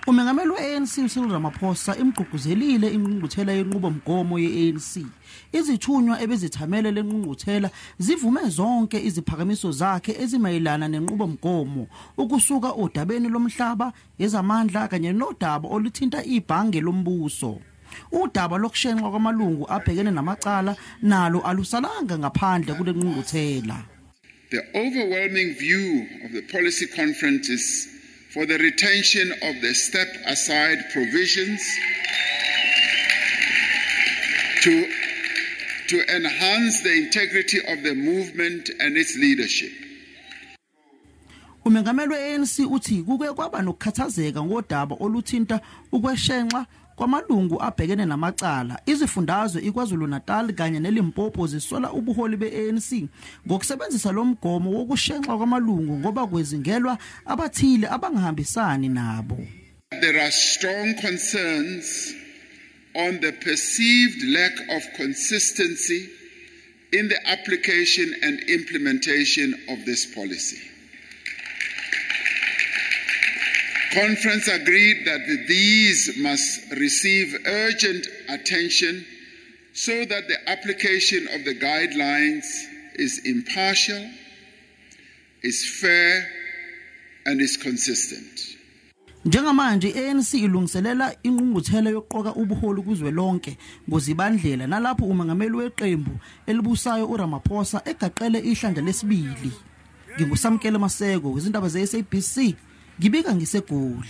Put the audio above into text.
Umengameli we-ANC uCyril Ramaphosa imgqugquzelile ingqungquthela yenqubomgomo ye-ANC. Izithunywa ebezithamele lenqungquthela zivume zonke iziphakamiso zakhe ezimayelana nenqubomgomo, ukusuka odabeni lomhlaba, ezamandla kanye nodaba oluthinta ibhange lombuso. Udaba lokushenxwa kwamalungu abhekene namacala nalo alusalanga ngaphandle kule nqungquthela. The overwhelming view of the policy conference is for the retention of the step-aside provisions to enhance the integrity of the movement and its leadership. Umengameli we-ANC uthi kuke kwaba nokukhathazeka ngodaba oluthinta ukweshenxa kwamalungu abhekene namacala. Izifundazwe iKwaZulu-Natal kanye neLimpopo zisola ubuholi be-ANC ngokusebenzisa lo mgomo wokushenxa kwamalungu ngoba kwezingelwa abathile abangahambisani nabo. There are strong concerns on the perceived lack of consistency in the application and implementation of this policy. Conference agreed that these must receive urgent attention so that the application of the guidelines is impartial, is fair, and is consistent. Njengamanje i-ANC ilungiselela ingqungquthela yokuqoka ubuholi kuzwelonke ngoZibandlela, nalapho umengameli weqembu elibusayo uRamaphosa egaqele ihlandla lesibili. NginguSamkele Maseko wezindaba ze-SABC, ngibika ngiseGoli.